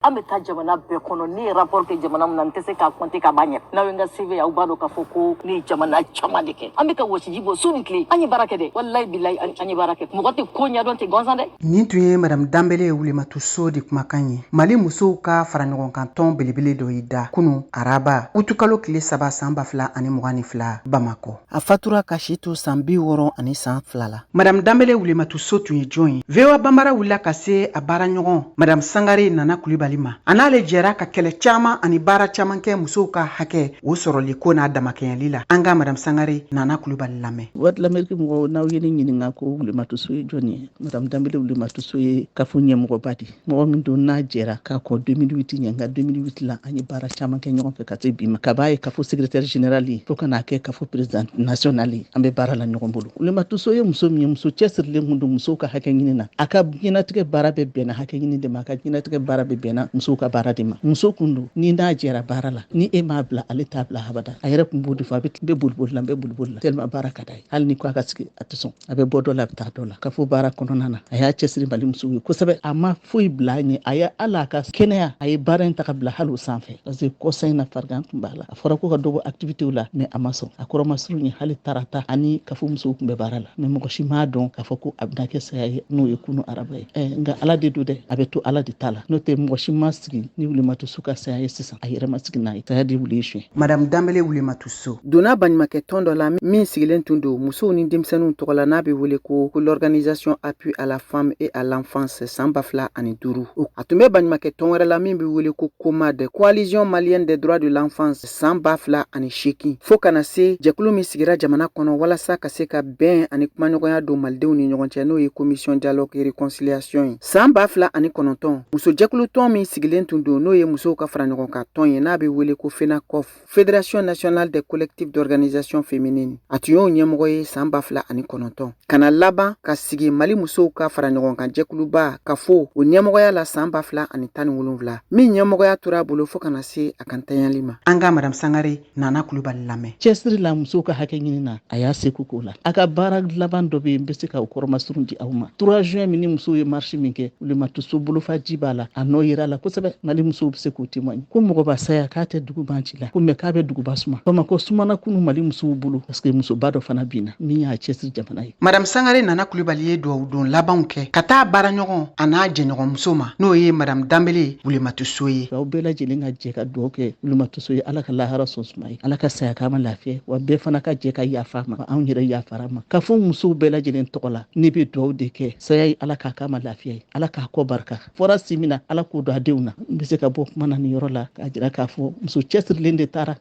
An bɛ taa jamana bɛɛ kɔnɔ. Ne ye rapport kɛ jamana min na, n tɛ se k'a compter ka ban ɲɛ. N'aw ye n ka CV, aw b'a dɔn k'a fɔ ko ne ye jamana caman de kɛ. An bɛ ka wɔsiji bɔ su ni tile. An ye baara kɛ dɛ, walayi bilayi, an ye baara kɛ. Mɔgɔ tɛ ko ɲɛdɔn ten gansan dɛ. Nin tun ye Madame Danbele Wulematu So de kumakan ye. Mali musow ka faraɲɔgɔnkan tɔn belebele dɔ y'i da kunu araba, utukalo tile 3, san 2022, Bamakɔ. A fatura ka si to san 62 la. Madame Danbele Wulematu So tun ye jɔn ye? VOA Banbara wulila ka se a baaraɲɔgɔn Madame Sangare Nana Kulibali ma. A n'ale jɛra ka kɛlɛ caman ani baara caman kɛ musow ka hakɛ o sɔrɔli ko n'a damakɛɲɛli la. An ka Madame Sangare Nana Kulibali lamɛn. Voix de l'Amérique mɔgɔw, n'aw ye ne ɲininka ko Wulematu So ye jɔn ye, Madame Danbele Wulematu So ye kafo ɲɛmɔgɔba de, mɔgɔ min don n'a jɛra k'a kɔ 2008 ɲɛ. Nka 2008 la, an ye baara caman kɛ ɲɔgɔn fɛ ka se bi ma. Ka b'a ye kafo secrétaire général ye, fo ka n'a kɛ kafo président national ye, an bɛ baara la ɲɔgɔn bolo. Wulematu So ye muso min ye, muso cɛsirilen kun don musow ka hakɛ ɲini na. A ka diɲɛnatigɛ baara bɛɛ bɛnna hakɛ ɲini de ma, a ka diɲɛnatigɛ baara bɛɛ bɛnna musow ka baara de ma. Muso kun don ni n'a jɛra baara la, ni e m'a bila, ale t'a bila habada. A yɛrɛ kun b'o de fɔ: a bɛ boliboli la, n bɛ boliboli la, tellement baara ka d'a ye. Hali ni ko a ka sigi, a tɛ sɔn. A bɛ bɔ dɔ la, a bɛ taa dɔ la. Ka fɔ baara kɔnɔna na, a y'a cɛsiri Mali musow ye kosɛbɛ. A ma foyi bila a ɲɛ. A ye hali a ka kɛnɛya, a ye baara in ta ka bila hali o sanfɛ, parce que kɔsa in na, farigan tun b'a la. A fɔra ko ka dɔ bɔ activitéw la, mais a ma sɔn. A kɔrɔmasuru ye hali tarata ani kafo musow tun bɛ baara la, mais mɔgɔ si m'a dɔn k'a fɔ ko a bɛna kɛ saya ye, n'o ye kunu araba ye. Nka Ala de don dɛ, a bɛ to Ala de ta la. N'o tɛ, mɔgɔ si ma sigi ni Wulematu So ka saya ye sisan. A yɛrɛ ma sigi n'a ye. Saya de wuli ye suɲɛ. Madame Danbele Wulematu So donna baɲumakɛ tɔn dɔ la min sigilen tun don musow ni denmisɛnninw tɔgɔ la, n'a bɛ wele ko l'Organisation Appui à la Femme et à l'Enfance, san 2005. A tun bɛ baɲumakɛ tɔn wɛrɛ la min bɛ wele ko COMAD, Coalition malienne des droits de l'enfance, san 2008, fo kana se jɛkulu min sigira jamana kɔnɔ walasa ka se ka bɛn ani kumaɲɔgɔnya don malidenw ni ɲɔgɔn cɛ, n'o ye Commission dialogue et réconciliation ye, san 2009. Musojɛkulu tɔn min sigilen tun don, n'o ye musow ka fara ɲɔgɔn kan tɔn ye, n'a bɛ wele ko FENACOF, Fédération nationale des collectifs d'organisation féminine, a tun y'o ɲɛmɔgɔ ye san 2009, ka na laban ka sigi Mali musow ka fara ɲɔgɔn kan jɛkuluba ka fo o ɲɛmɔgɔya la san 2017, min ɲɛmɔgɔya tora a bolo fo kana se a kan tanyali ma. An ka Madame Sangare Nana Kulubali lamɛn. Cɛsiri la musow ka hakɛ ɲini na, a y'a seko k'o la. A ka baara laban dɔ bɛ yen, n bɛ se ka o kɔrɔmasurun di aw ma. 3 juin min ni musow ye marche min kɛ, Wulematu So bolofa ji b'a la, a nɔ yera la kosɛbɛ. Mali musow bɛ se k'o témoigner ko mɔgɔba saya k'a tɛ dugu ban ci la ko, mais k'a bɛ duguba suma. Bamakɔ sumana kunu Mali musow bolo, parce que musoba dɔ fana binna min y'a cɛsiri jamana ye. Madame Sangare Nana Kulubali ye duwawu don labanw kɛ ka taa baaraɲɔgɔn a n'a jɛɲɔgɔnmuso ma, n'o ye Madame Danbele Wulematu So ye. Aw bɛɛ lajɛlen ka jɛ ka duwawu kɛ Wulematu So ye. Ala ka lahara sɔn suma ye, Ala ka saya k'a ma lafiya wa. Bɛɛ fana ka jɛ ka yafa ma, anw yɛrɛ yafara ma. Ka fɔ musow bɛɛ lajɛlen tɔgɔ la, ne bɛ duwawu de kɛ saya ye. Ala k'a k'a ma lafiya ye, Ala k'a kɔ barika fɔra si min na, Ala k'o don a denw na. N bɛ se ka bɔ kuma na nin yɔrɔ la k'a jira k'a fɔ muso cɛsirilen de taara.